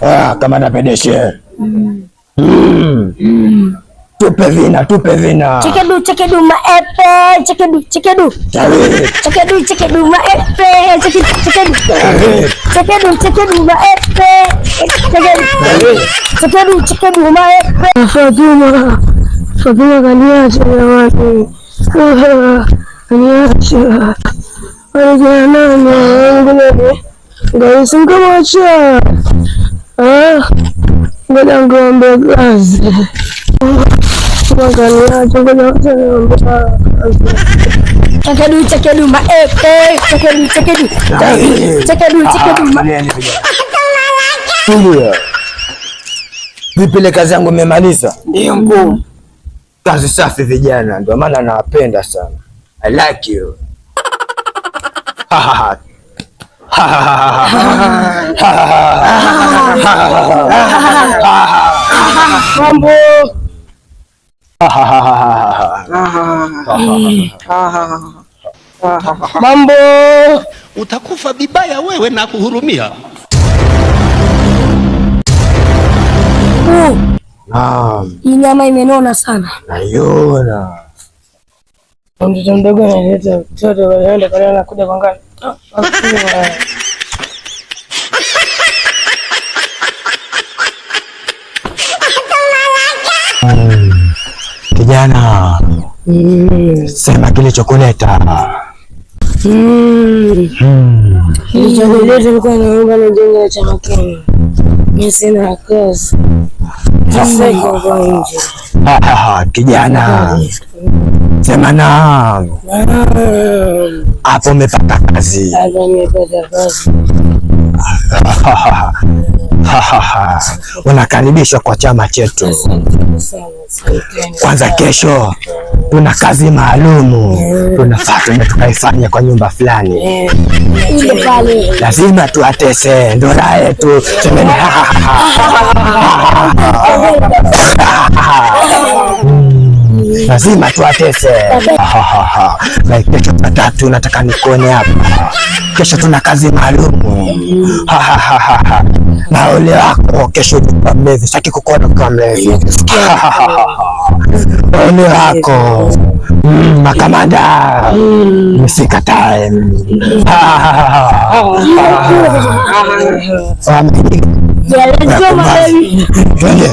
Ah, kama napendeshe. Mm. Tupe vina, tupe vina. Chekedu chekedu maepe, chekedu chekedu. Chekedu chekedu maepe, chekedu chekedu. Chekedu chekedu maepe. Chekedu chekedu chekedu maepe. Fatuma, Fatuma kaniacha jamani. Kaniacha. Wanaja nani? Ngoja Guys, nkamwacha. Ah, ngoja ngombe kazi. Kaniacha, ngoja niombe kazi. Chekedu chekedu maepe, chekedu chekedu. Chekedu chekedu maepe. Tulia. Vipi ile kazi yangu mmemaliza? Ndio mkuu. Kazi safi vijana, ndio maana nawapenda sana. I like you. Ha ha ha. Ha ha ha ha ha. Mambo. Ha ha ha ha. Mambo. Utakufa vibaya wewe na kuhurumia. Naam, Hii nyama imenona sana. naiona. Mtoto mdogo analeta mtoto anaenda pale anakuja kuangalia. Kijana, sema kilichokuleta. Kilichonileta nilikuwa naomba nijiunge chama Kenya. Mimi sina kazi. Sasa kwa nje. Ha, ha, ha, kijana, sema naam. Hapo umepata kazi. Sasa nimepata kazi. Ha, ha, ha, ha, ha. Unakaribishwa kwa chama chetu. Asante sana, asanteni. Kwanza kesho tuna kazi maalumu tunafaa tuende tukaifanya kwa nyumba fulani, Ile pale. lazima tuwatese, ndo raha yetu. Semeni ha, ha, ha, ha, ha. Lazima tuwatese. Ha, ha, ha. Na kesho saa 3 nataka nikuone hapa. Kesho tuna kazi maalumu. Ha, ha, ha, ha, ha. Na ole wako kesho utakuwa mlevi, sitaki kukuona ukiwa mlevi. Ha, ha, ha, ha. Ole wako. Makamanda, msikatae. Ha, ha, ha, ha. Ha. Yeah, let's go, my baby. Twende.